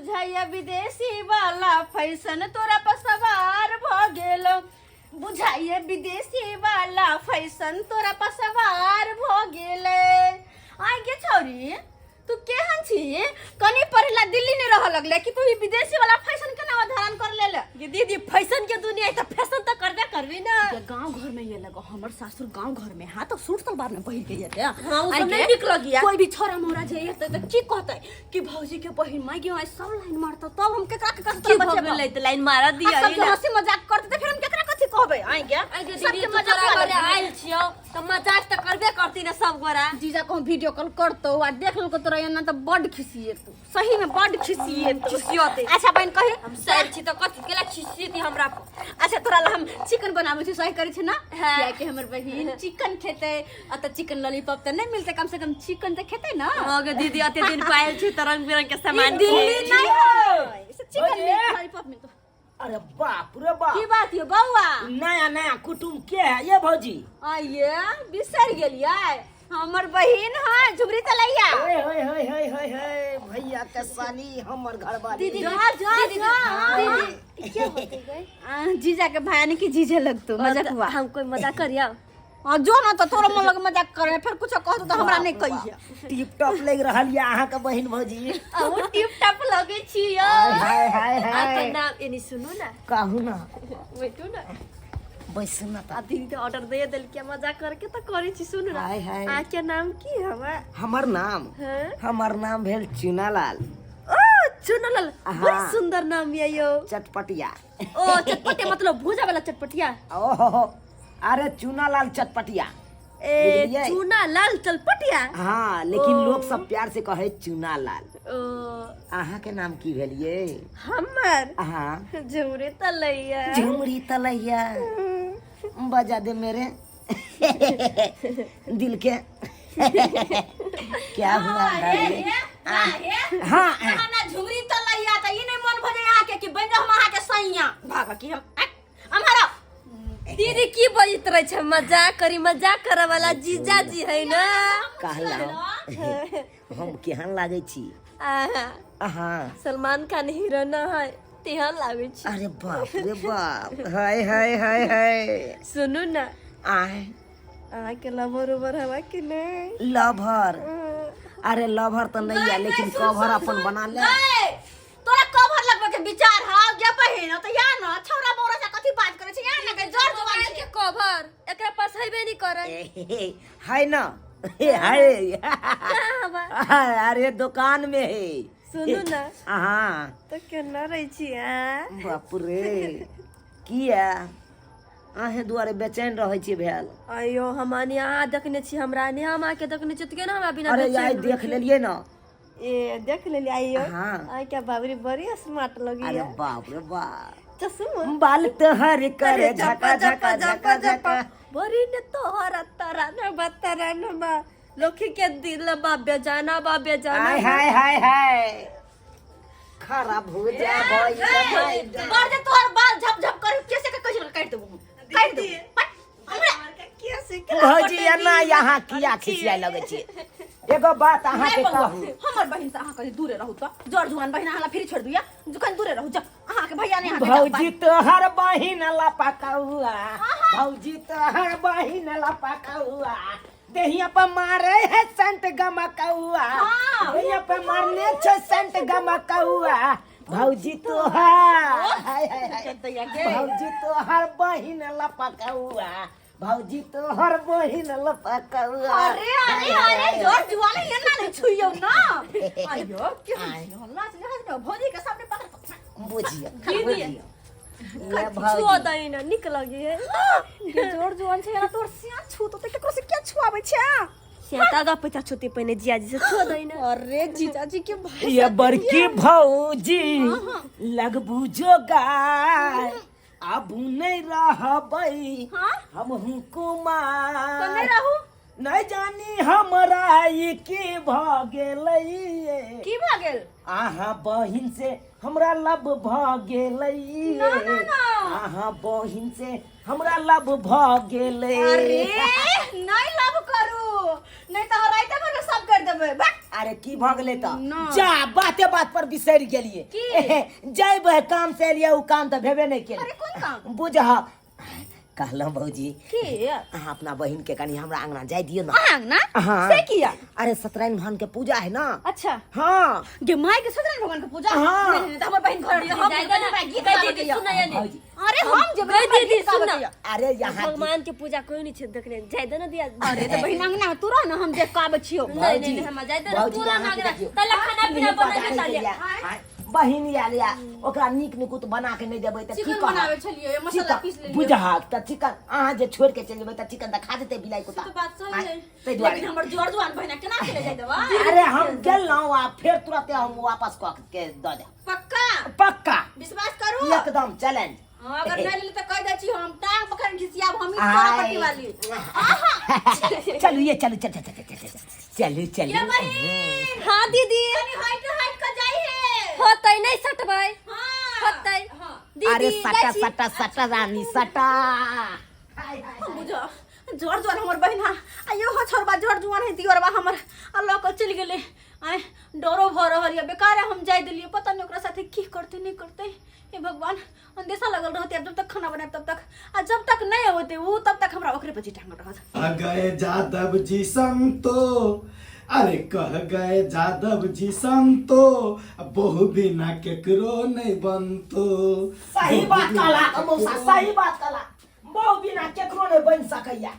बुझाइया विदेशी वाला फैशन तोरा पर सवार भ गेलो। बुझाइए विदेशी वाला फैशन तोरा पर सवार भ गेलै। आइ गे छौरी, तू केहन छी? कनी पढ़ला दिल्ली नहीं रह लगले कि तू ई विदेशी वाला फैशन केना धारण कर लेले? ये दीदी, फैशन के दुनिया है त फैशन त करबे करबी ना। ये गांव घर में ये लगो, हमर सासुर गांव घर में हाँ तो सूट सलवार में पहिर के ये हाँ, उ सब नहीं निक लगिया। कोई भी छोरा मोरा जे ये त की कहतै कि भौजी के बहिन माय गे आई सब लाइन मारतो, तब हम केकरा केकरा से की तोरा भऽ बचेबो? गेलै त लाइन मारा दिया। आ सबके हंसी मजाक करते त फिर हम केकरा कथी कहबै? आई गे, आइ गे सबके दीदी, तू मजाक तोरा उड़ा घरे लगतै। आयल छियौ त मजाक त करबे करती ना सब गोरा। जीजा कहूँ वीडियो कॉल करतो आ देख लेलको तोरा एना त बड खिसिएतौ, सही में बड खिसिएतौ। खिसियतै। अच्छा बहिन, कही। हम सर छी त कथी केला खिसियती हमरा पर? अच्छा, तोरा ला हम चिकन बनाबै छी, सही करै छी ना? हाँ। कियाकि हमर बहिन चिकन खेतै आ त चिकन लॉलीपॉप त नहीं मिलतै, कम से कम चिकन त खेतै ना। हाँ गे दीदी, अते दिन पायल छी त रंग बिरंग के सामान दिल्ली खाइ छी। नहीं है चिकन भौजी। लॉलीपॉप मिलतो। अरे बाप रे बाप! की बात यो बौआ? नया नया कुटुम के है ये भौजी? आइए, बिसर गेलियै, हमर बहिन है झुमरी तलैया। ओए होए होए होए होए होए, भैया के साली, हमर घर वाली। दीदी, जा जा दीदी, जा। दीदी, क्या होते गए? जीजा के भाई ने की जीजे लगतो मजाक हुआ। हम कोई मजाक करिया? हाँ, जो ना तो तोरा मन लग मजाक करे, फिर कुछ कह तो हमरा नहीं कहिए। टिप टॉप लग रहल ये अहाँ के बहिन भौजी। अहूँ टिप टॉप लगे छी यौ। हाय हाय हाय। आपन नाम एनी सुनू ना। कहू ना। बैठू ना। बैसू ना त। आ दीदी तो ऑर्डर दे देलकै, मजाक करके त करै छी। सुनू ना। हाय हाय। अहाँ के नाम की हवा? हमर नाम? हाँ? हमर नाम भेल चुनालाल। ओ चुनालाल, बड़ी हाँ। सुंदर नाम ये यौ। चटपटिया। ओ चटपटिया मतलब भूजा वाला चटपटिया? ओहो, अरे चुनालाल चटपटिया। ए बुझलियै? चुनालाल चटपटिया। हाँ, लेकिन ओ। लोग सब प्यार से कहे चुनालाल। ओ। अहाँ के नाम की भेल ये? हमर? हाँ। झुमरी तलैया। झुमरी तलैया, बजा दे मेरे दिल के। क्या हुआ भाभी? हाँ। ना झुमरी तलैया त ई नहीं मन भ जाय अहाँ के कि बन जाओ हम अहाँ के सैया भाग की हम हमारा। दीदी, की बजैत रहे छै? मजाक करी, मजाक करे वाला जीजा जी है ना। कहलहुँ हम केहन लागै छी? आहा, हाँ। सलमान खान हीरो न है तेहन लागै छी। अरे बाप रे बाप, हाय हाय हाय हाय। सुनू ना। आय। अहाँके लवर उवर हवा कि नहीं? लभर? अरे लभर तऽ नहीं है, लेकिन कवर अपन बना ले। गए, तोरा कवर लगबे के विचार हौ गे बहिन? त या न छौरा बौरा से कथी बात करे छै, या न के जर जुबान मोबाइल के कवर एकरा पास हेबे नहीं करे। है ना, है। कहाँ हवा? अरे दुकान में है। सुनू ना। हाँ। तो केना रहै छी आ? बाप रे, किया अहें दुआरे बेचैन रहै छी भेल? अयो, हम अहाँ देखने छी, हमरा नहीं, हम अहाँके देखने छी त केना हमरा बिना अरे बेचैन यार रहै देख छी? लेलियै ना। ए देख लेलियै? आइयो। हाँ। आ क्या बाबरी, बड़ी स्मार्ट लगी। अरे बाप रे बाप! चश्मा बाल तोहर करे झका झका झका झका। बड़ी ने तोहरा तारा न बा, तारा न बा, लोखी के दिल बा बेजाना बा बेजाना। हाय हाय हाय हाय, खराब हो जा भइल भाई। कर दे तोहर बाल झप झप कर कैसे के कैसे काट देबो, काट देबो पट हमरा। भौजी, एना यहाँ किया खिसियाए लगै छी? एगो बात अहाँ के नहीं बौआ, कहू। हमर बहिन से अहाँ कहीं दूरे रहू त जर जुआन बहिन अहाँ ला फिर छोड़ दिया, कहीं दूरे रहू जा। अहाँ के भैया नहीं अहाँ के जा भौजी तोहर बहिन लपकौआ, भौजी तोहर बहिन लपकौआ, देहिया पर मारे है संत गमकौआ। हाँ। देहिया पर मारने छै संत गमकौआ भौजी तोहर, हाय हाय हाय। भौजी तोहर बहिन लपकौआ, भौजी तोहर बहिन लपकौआ। अरे अरे अरे, जर जुआन ये ना नहीं छुइयो ना। आयो के हल्ला से जहाँ भौजी के सामने पकड़। बुझियो। दीदी। बुझियो ये छुआ भौजी। दही ना, निक लगी है। के जोर जुआन छै ना तोर सिया छू तो केकरो से क्या छुआबै छै? सियाता गा पैसा छुते पहिने जिया जी से छुआ दही ना। अरे जीजाजी के भाई। ये बड़की भौजी लगबू जो गाय, आबू नहीं रहबै हाँ? हमहूँ कुमार। तो नहीं रहू? नहीं जानी हमरा ई की भ गेलै। की भऽ गेल? अहाँ बहिन से हमरा लब भ गेलै। ना, ना, ना। अहाँ बहिन से हमरा लब भ गेलै। अरे नहीं लव करू, नहीं तो राइते में सब कर देबै। बक। अरे की भ गेलै त? ना। जा बाते बात पर बिसरि गेलियै। की? जैब काम से एलियै, उ काम त भेबे नहि केलै। अरे कोन काम? बुझह कहलहुँ भौजी की? अहाँ अपना बहिन के कनी हमरा अंगना जाय दियौ ना। अहाँ अंगना? हाँ। से किया? अरे सत्यनारायण भगवान के पूजा है ना। अच्छा। हाँ। गे माय के सत्यनारायण भगवान के पूजा? हाँ। नहीं, नहीं, तो हमर बहिन घर हम जाय दे ना। गीत गई गाबै दीदी, दिया। सुना या नहीं? भौजी। अरे हम जेबै, गई हमरा दीदी, गीत गाबै सुना। दिया। अरे यहाँ भगवान के पूजा कोई नहीं छे देखने, जाय दे ना दिया। अरे तो बहिन अंगना में तू रह ना, हम देख के आबै छियौ। नहीं, नहीं, नहीं, हम जाय दे ना, भौजी, तू रह ना अहाँ के अंगना। देखियौ। तले खाना पीना पता बना के नहीं तालिया। किया। हाँ, बहिन आयल या ओकरा नीक निकुत बना के नहीं देबै तऽ की चिकन कहत? बनाबै छलियै, मसाला चिकन, पीस लेलियै। बुझहक तऽ चिकन अहाँ जे छोड़ि के चलि जेबै तऽ चिकन तऽ खा जेतै बिलाइ कुत्ता। से तऽ बात सही आँय, है, ताहि दुआरे। लेकिन हमर जोर जुआन बहिना केना चले जाय देबै? अरे हम गेलहुँ आ फेर तुरते हम वापस कऽ के दऽ देब। पक्का? पक्का। विश्वास करू? एकदम चैलेंज। हाँ, अगर नहीं लेली तऽ कहि दै छी हम टांग पकड़ के घिसियाब, हम ई तोरा पट्टी वाली। आहा। चलू ये चलू चल चल चल चल चलू चलू। ये बहिन। हाँ दीदी। कनी हट हट के जाइ है। होतै नहीं सटबै। हाँ। होतै। हाँ। दीदी, अरे सटा जाइ छी। सटा सटा रानी सटा। बुझो जोर जोर हमर बहिना आयो हो छोरबा जोर जुआन है दियोरबा हमर आ लऽ कऽ चलि गेलै। आय डरो भऽ रहल यऽ, बेकार हम जाय देलियै, पता नहि ओकरा साथे की करतै नहि करतै। हे भगवान, अंदेशा लगल रहतै आब जब तक खाना बनायब तब तक, आ जब तक नहि अबतै ओ तब तक हमरा ओकरे पर टांगल रहत। कह गए जादव जी संतो, अरे कह गए जादव जी संतो, बहु बिना केकरो नहीं बनतो। सही बहु बात बिना कहला मौसा, केकरो सही बात कहला। बहु बिना केकरो नहीं बन सकैया,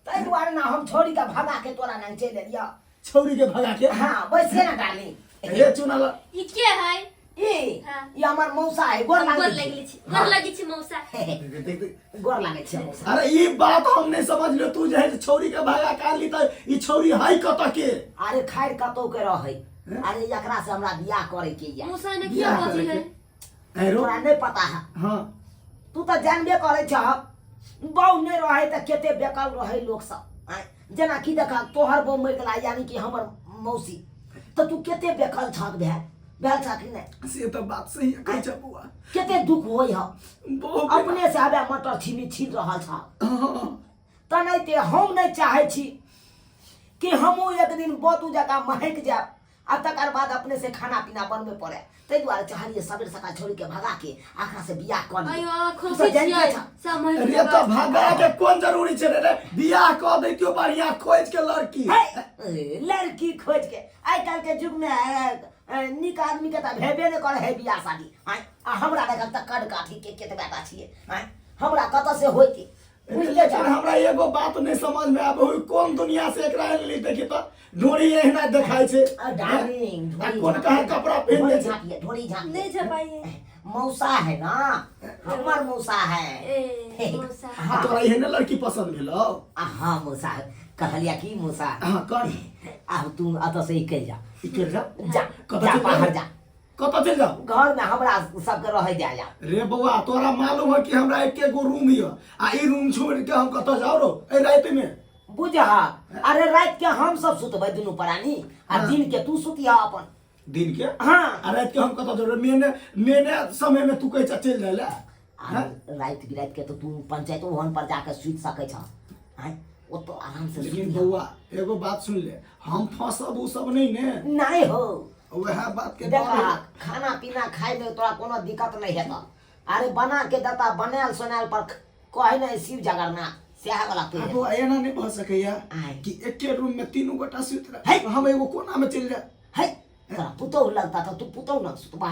ताहि दुआरे ना हम छोड़ी के भगा के तोरा नाम चलि एलियौ। छौड़ी के भगा के? हाँ, बैसे ना डाली। रे चुनाला। ई के है? ई, हाँ। ई हमर मौसा है, गोर गोर लागै लागै छी। गोर लागै छी मौसा। देख, देख, देख। गोर लागै छी मौसा। अरे ई बात हम नहीं समझ लियो, तू जे है से छौड़ी के भगा के आनली त ई छौड़ी है कत के? अरे खैर कतौ के रहै, अरे एकरा से हमरा बियाह करे के या। मौसा ने बियाह किया करे बजी के? है? ऐ रो। तोरा नहीं पता है। हाँ। तू तऽ जानबे करै छह, बहु नहि रहै तऽ कते बेकल रहै लोक सब। आँय, जेना कि देख तोहर बहु मरि गेला, यानी कि हमर मौसी, तऽ तू कते बेकल छह भेल भेल छह कि नहि? से तऽ बात सही है, कहै छह बौआ। कते दुख होइ ह। बहु बिना- अपने से हवे मटर छिमी छील रहल छह। हाँ। तनाहिते हम नहि चाहै छी कि हमहूँ एक दिन बतू जकाँ महकि जायब आ तकर बाद अपने से खाना पीना बनबे पड़े, ताहि दुआरे चाहलियै सबेर सकाल छोड़ी के भगा के आखरा से बियाह कऽ लियै। अयो, अहाँ तू खुशी तऽ जानिते छियै, छह। सब महकि रे जेबै। तऽ भगा के कोन जरूरी छै रे? रे बियाह कऽ दैतियो बढ़िया खोज के लड़की। हे, ए, लड़की खोज के आइ काल्हि के युग में, ए, ए, नीक आदमी के तऽ भेबे नहि करे है बियाह शादी। आँय, आ हमरा देखल तऽ कद काठी के केतबा टा छियै। आँय, हमरा कतऽ से होइतै? बुझले लेकिन छह। हमरा एगो बात नहीं समझ में आबे होई, कोन दुनिया से एकरा आनली? देखी तऽ ढोरी एहिना देखाइ छै। आ, डार्लिंग, आ ढोरी कोन झाँप कहाँ लिअ। कपड़ा पहिन ढोरी ले छै? झाँप लिअ, ढोरी झाँप लिअ। नहीं झपाइए। मौसा है ना, हमर मौसा है। ए, मौसा। हाँ। तोरा एहने लड़की पसंद भेलौ? आ, हाँ मौसा, कहलिया की मौसा? हाँ, कर। आब तू एतऽ से निकलि जा। निकलि जा? जा, कतऽ जा, चलि बाहर जाउ? जा। कतऽ चलि जाउ? घर में हमरा सबके रहै दे जा। रे बौआ, तोरा मालूम है कि हमरा एके गो रूम यऽ, आ ई रूम छोड़ के हम कतऽ जाउ रो एहि राति में? बुझह, अरे राति के हम सब सुतबै दुनू प्राणी, आ दिन के तू सुतिह अपन। दिन के? हाँ। आ राति के हम कतऽ जाउ रे? मेने मेने समय में तू कहै छह चलि जाइ लए। आ राति बिराति के तऽ तू पंचायत भवन पर जाके सुति सकै छह। आँय, ओतऽ आराम से लेकिन सुतिह। बौआ एगो बात सुन ले, हम फंसब उ सब नहीं ने। नहीं हो। वएह बात के देख, डर है। खाना पीना खाय में तोरा कोनो दिक्कत नहीं हेतौ। अरे बना के देता बनायल सोनायल पर कहे नहीं शिव जगन्नाथ सएह वाला तू आब बौआ एना नहीं भऽ सकैया आय। कि एके रूम में तीनू गोटा सुति रह, है। हम एगो कोना में चलि जाए। है, तोरा पुतोहु लगता तऽ तू पुतोहु लग सुतबा,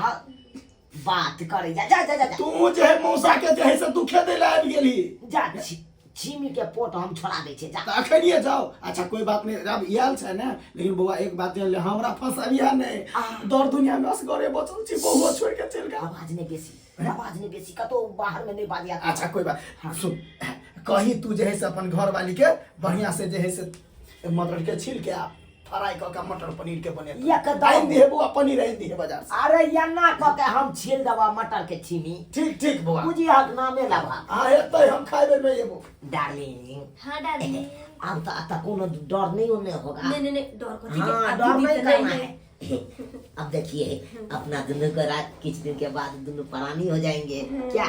बात करे जा जा जा जा, जा। तू जे है मौसा के जे है से दुखे दै लए आबि गेलही। जा, छिमी के पोट हम छोड़ा दै छियै, जा। तऽ अखनिये जाओ। अच्छा कोई बात नहीं, अब आयल छै ने, लेकिन बौआ एक बात जान ले, हमरा फंसाबिया नहीं, दर दुनिया में असगरे बचल छी, बौआ छोड़ के चलि गेल। आवाज नहीं बेसी, आवाज नहीं बेसी, कतौ बाहर में नहीं बाजिया। अच्छा कोई बात, सुन, कही तू जे है से अपन घर वाली के बढ़िया से जे है से मटर के छील के आ फ्राई कऽ के मटर पनीर के बनेतौ। एकदम। आनि दिहे बौआ, पनीर आनि दिहे बाजार से। अरे एना कऽ के हम छील देबा मटर के छीमी। ठीक ठीक बौआ। बुझिहक नामे लेबा। आ एतै हम खाइ बेर में एबो। डार्लिंग। हाँ डार्लिंग। आब तऽ एतऽ कोनो डर नहीं नहीं होगा। नहीं, नहीं, नहीं, डर कथी के? हाँ, आब डर दीदी नहीं तऽ करना नहीं है। अब देखिए अपना दोनों को रात कुछ दिन के बाद दोनों प्राणी हो जाएंगे, क्या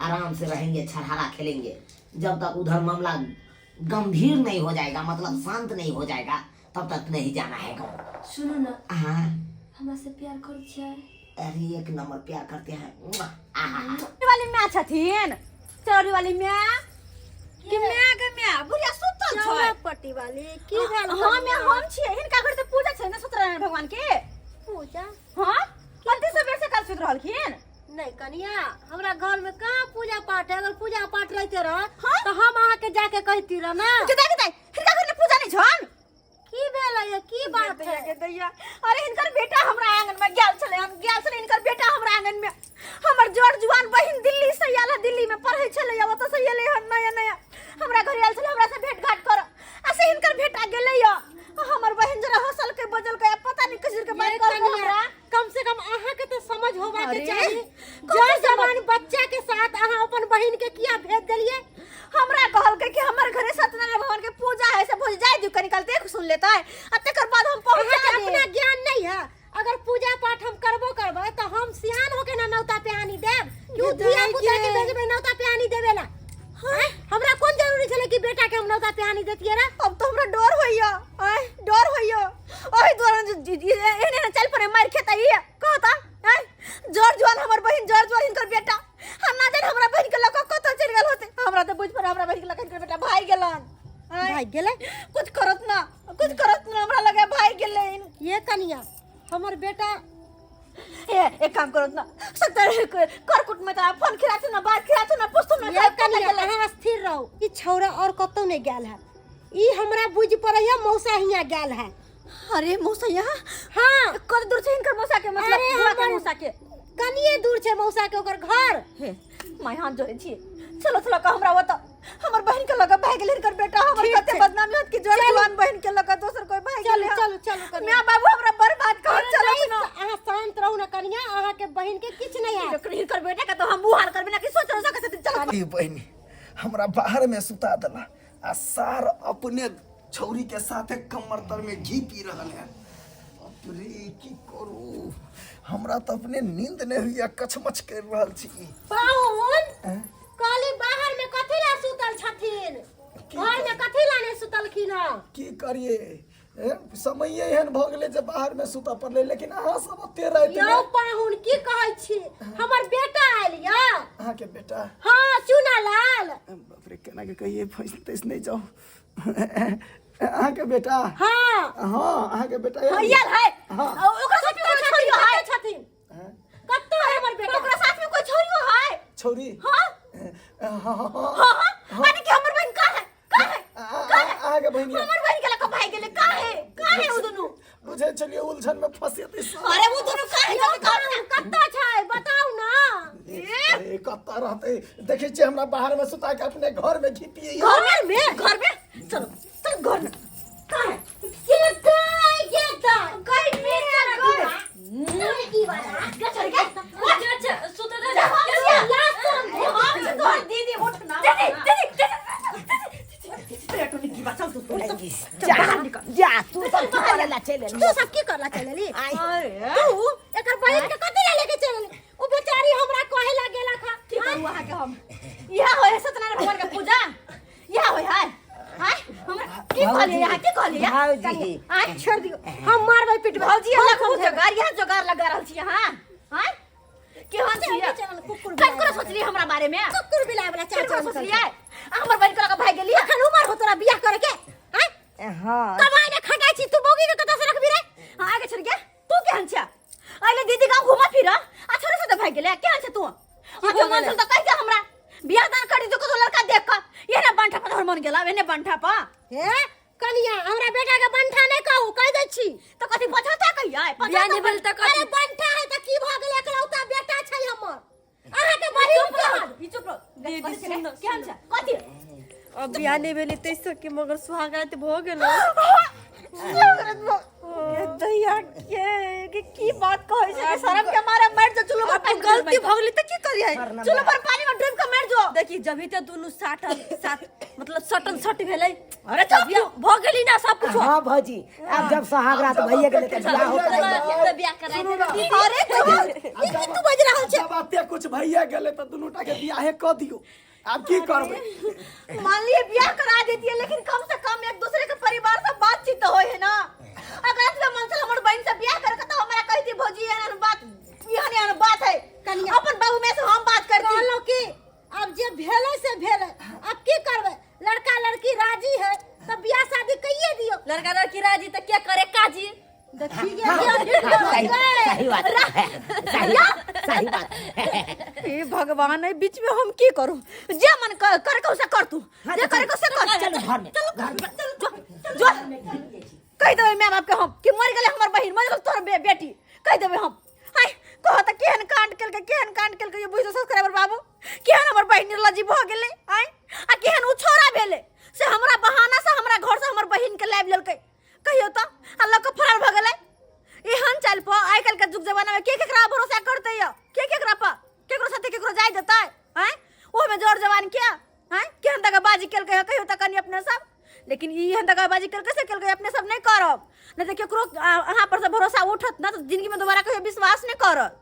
आराम से रहेंगे, छरहरा खेलेंगे। जब तक उधर मामला गंभीर नहीं हो जाएगा, मतलब शांत नहीं हो जाएगा, तब तक नहीं जाना है गाँव। सुनू ना। हाँ। हमरा से प्यार करै छियै? अरे एक नंबर प्यार करते हैं। आहा। वाली माय छथिन, चौरी वाली माय कि माय के माय बुढ़िया सुतल छै। पट्टी वाली की भेल? हाँ माय, हम छियै। हिनका घर से पूजा छै ने सत्यनारायण भगवान के पूजा? हाँ, कते सबेर से काल सुति रहलखिन। नहीं कनिया, हमरा घर में कहाँ पूजा पाठ है? अगर पूजा पाठ रहते रह तो हम अहाँ के जाके कहती रह ना। के दाई, हिनका घर में पूजा नहीं छन? की भेल है, की बात है? के दैया, अरे हिनकर बेटा हमरा आंगन में गेल छलै, हम गेल छलै, हिनकर बेटा हमरा आंगन में, हमर जोर जुआन बहिन दिल्ली से आयल है, दिल्ली में पढ़ै छलै, ओतऽ से एलै हन नया नया, हमरा घर आयल छलै हमरा से भेंट घाट कर, आ से हिनकर भेटा गेलै या हमर बहिन जरा हंसल के बजल के पता नहीं किस के बात कर हमरा। कम से कम अहाँ के तो समझ होबा के चाही। कौन जर सी समझ? जवान बच्चा के साथ अहाँ अपन बहिन के किया भेज देलिए? हमरा कहलकै कि हमर घरे सत्यनारायण भगवान के पूजा है, से भोज जाय दियौ, कनी काल देख सुन लेतै आ तकर बाद हम पहुंचा अहाँके देब। अपना ज्ञान नहीं है। अगर पूजा पाठ हम करबो करबै तो हम सियान होके ना नौता पिहानी देब कि उ धिया पुता के भेजबै नौता पिहानी देबे ला। हैं? हमरा कोन जरूरी छलै कि बेटा के हम नौता पिहानी देतियै रे? अब तो हमरा डर होइया, आय डर होइया, ओहि दुआरे जे एहने एहने चल पड़े मार खेता ई कहता। आय जर जुआन हमर बहिन, जर जुआन हिनकर बेटा, हम ना जाने हमरा बहिन के लक कतऽ चलि गेल होते। हमरा तऽ बुझ पर हमरा बहिन के लक हिनकर बेटा भागि गेलन। आय, भागि गेलै? कुछ करत ना, कुछ करत ना, हमरा लगे भागि गेलै। ये कनिया, हमर बेटा ए एक काम करत ना, सत्तर करकुट में त फोन खिरा ना, बात खिरा ना, पुछतो ना। ये कनिया, अहाँ स्थिर रहू। ई छौड़ा और कतौ नहीं गेल है, ई हमरा बुझ पड़ै है मौसा हियाँ गेल है। अरे मौसा यहाँ? हाँ। कत दूर छै हिनकर मौसा के? मतलब अरे बुआ के हमर मौसा के कनिए दूर छै मौसा के ओकर घर। हे my, हाथ जोड़े छी, चलो चलो का हमरा ओतऽ हमर बहिन के लग भागि गेल हिनकर बेटा। हमर ठीक कते छै। बदनामी होत कि जोड़ जुआन बहिन के लग दोसर कोई भागि चलू गेल। चलू चलू कनिया। माय बाबू हमरा बर्बाद कर। चलो नहीं, सुनो, अहाँ शांत रहू ना कनिया, अहाँ के बहिन के किछु नहीं हैत। हिनकर बेटा के तो हम मुँह हाल करबे ना कि सोच सके। चलो ई बहिनी हमरा बाहर में सुता देला आ सार अपने छौरी के साथे कमर तर में घी पी रहल है। बाप रे, की करू, हमरा तो अपने नींद नहीं होइया, कछमछ कर रहल छी। पाहुन, कहली बाहर में कथी ला सुतल छथिन, घर में कथी ला नहीं सुतलखिन हँ? की करिए, समय एहन भऽ गेलै जे बाहर में सुतऽ पड़लै, लेकिन अहाँ सब ओते राति यौ में। पाहुन, की कहै छी, हमर बेटा आयल यऽ। अहाँके बेटा? हाँ, चूना लाल। बाप रे, केना के कहिए, फंसि तैस नहीं जाओ। अहाँके बेटा? हाँ। हाँ, अहाँके बेटा आयल। आयल है? हाँ। ओकरा साथ में कोई छोरियो है? छथिन? कत्तो है हमर बेटा? ओकरा साथ में कोई छोरियो है? छौरी? हाँ। हाँ हाँ हाँ। हाँ हाँ, यानी कि हमर बहिन कहाँ है, कहाँ है, कहाँ है? अहाँके बहिन यऽ। हमर बहिन के लक भागि गेलै। कहाँ है, कहाँ है उ दुनू? बुझै छलियै उलझन में फंसेतै सब। अरे उ दुनू कहाँ है? यौ जल्दी कहू पाहुन, कत्तो छै बताउ ना। ए, कतऽ रहतै, देखै छियै हमरा बाहर में सुता के अपने घर में घी पियै। घर में, घर में चलो, चल घर में कहाँ है? ये दाई, ये दाई। गई मेरा गई। लड़की वाला। गे छोड़ के। अच्छा, सुत दे। हम छियै। हम छियै तोहर दीदी, उठ ना। दीदी, दीदी, दीदी, तोरा टोनी की बात, चल तू, चल जा बाहर निकल। जा, तू सब की करे ला चलि एली? तू सब की करला चलली? अरे तू एकर बहिन के कथी ला लेके चलली? उ बेचारी हमरा कहे ला गेला खा। की करू अहाँ के हम? इएह होय है सत्यनारायण भगवान के पूजा, इएह होय है। आय हमरा की कहलियै अहाँ, की कहलियै? भाउजी। आय छोड़ दियो, हम मारबै पिटबै। भौजी, अहाँ खूब जोगार, इएह जोगार लगा रहल छी अहाँ। आय केहन छियै? चलल कुकुर कल कोना सोचलियै हमरा बारे में? कुकुर बिलाय वाला चाल केना चलन। सोचलियै हमर बहिन के लऽ कऽ भागि गेलियै? अखन उमर हो तोरा बियाह करे के? आय हाँ। कमाई ने खटाई छी तू, बौगी के कतऽ से रखबी रे? हाँ, आगे चल गया। तू केहन छै? अइले दीदी गाँव घूमा फिर आ छोरे से भागि गेलै। केहन छै तू? अच्छा मन छल तऽ कहि दे हमरा, बियाह दान करी दो कतौ लड़का देख कऽ। एहने बंठा पर तोहर मन गेला, एहने बंठा पर? हे कनिया, हमरा बेटा के बंठा नहि कहू, कहि दै छी। तऽ कथी पछता कहियै? बियाह नहि भेल तऽ अरे बंठा है तऽ की भऽ गेलै? एकलौता बेटा छै हमर, अहाँ के बहिन केहन? ई चुप रहो दीदी, सुन, केहन छै कथी? अब बियाह नहि भेलै तै सबके, मगर सुहागरात भऽ गेल। दैया के की बात कहै छै कि शरम के मारे मर जो चुल्लू पर पानी। गलती भऽ गेलै तऽ की करियै? चुल्लू पर पानी में डूब के मर जो। देखी जब ते दुनू साटल साथ मतलब सटन सट भेलै अरे तब भऽ गेली ना सब कुछ। हाँ भौजी, अब जब सोहाग रात भइए गेलै तऽ बियाह होतै। तऽ बियाह कराय देबै। अरे तू ई की तू बाजि रहल छै? जब आपे कुछ भइए गेलै तऽ दुनू टा के बियाहे कऽ दियौ, आब की करबै? मान लिए ब्याह करा देती है, लेकिन कम से कम एक दूसरे के परिवार से बातचीत तो होए है ना। अगर इसमें मन से हमर बहन से ब्याह करके तो हमरा कहती भौजी एहन बात, एहन एहन बात है। कनिया। अपन बाबू में से हम बात करती। कहलहुँ कि अब जे भेलै से भेलै, अब की करबै? लड़का लड़की राजी है तऽ बियाह शादी कइए दियौ। लड़का लड़की राजी तो क्या करे काजी? देखी गे। सही, सही बात, सही बात, सही बात। हे भगवान, एहि बीच में हम की करू? जे मन करे के उसे कर तू। हाँ, जे तो करे के उसे कर। चलू घर में। चलू घर में, चलू, जो जो कहि देबै माय बाप के हम कि मरि गेलै हमर बहिन, मरि गेल तोहर बेटी, कहि देबै हम। हाय कह तऽ केहन कांड केलकै, केहन कांड केलकै ये बुझ सब्सक्राइबर बाबू, केहन हमर बहिन निर्लज्जी भऽ गेलै आय, आ केहन उ छोरा भेलै से हमरा बहाना से हमरा घर से हमर बहिन के लाबि लेलकै। कहियो तऽ आ लऽ कऽ फरार भऽ गेलै। एहन चालि पर आइ काल्हि के जुग जमाना में के केकरा भरोसा करतै यौ? के केकरा पर केकरो साथे केकरो जाय देतै आँय? ओहोमे जोर जवान के आँय केहन दगाबाजी केलकै हँ कहियो तऽ कनि अपने सब। लेकिन ई एहन दगाबाजी केलकै से केलकै, अपने सब नहि करब, नहि तऽ केकरो अहाँ पर से भरोसा उठत ना तऽ जिंदगी में दोबारा कहियो विश्वास नहि करत।